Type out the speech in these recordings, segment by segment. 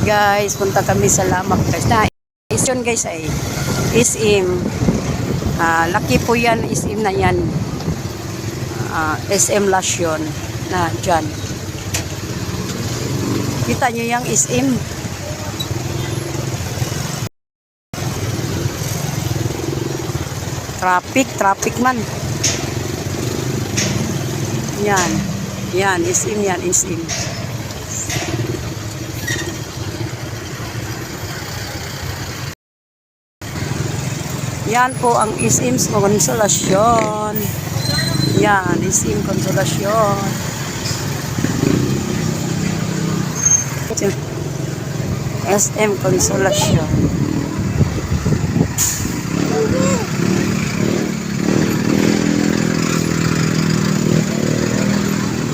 Guys, punta kami sa Lamac, guys. Na, is yun, guys, ay SM. Ah, laki po yan, SM na yan. Ah, SM Lasyon na dyan. Kita nyo yung SM. Traffic, traffic man. Yan. Yan, SM yan, SM. Yan po ang SM Consolacion. Yan, SM Consolacion. SM Consolacion.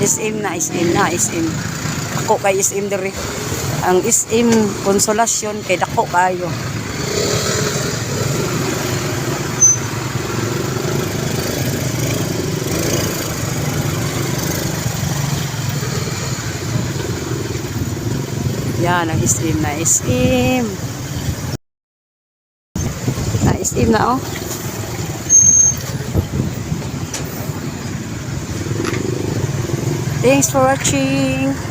SM na, SM na, SM. Ako kay SM diri. Ang SM Consolacion kay dako kayo. Yan, ang SM na SM. Na SM na, oh. Thanks for watching.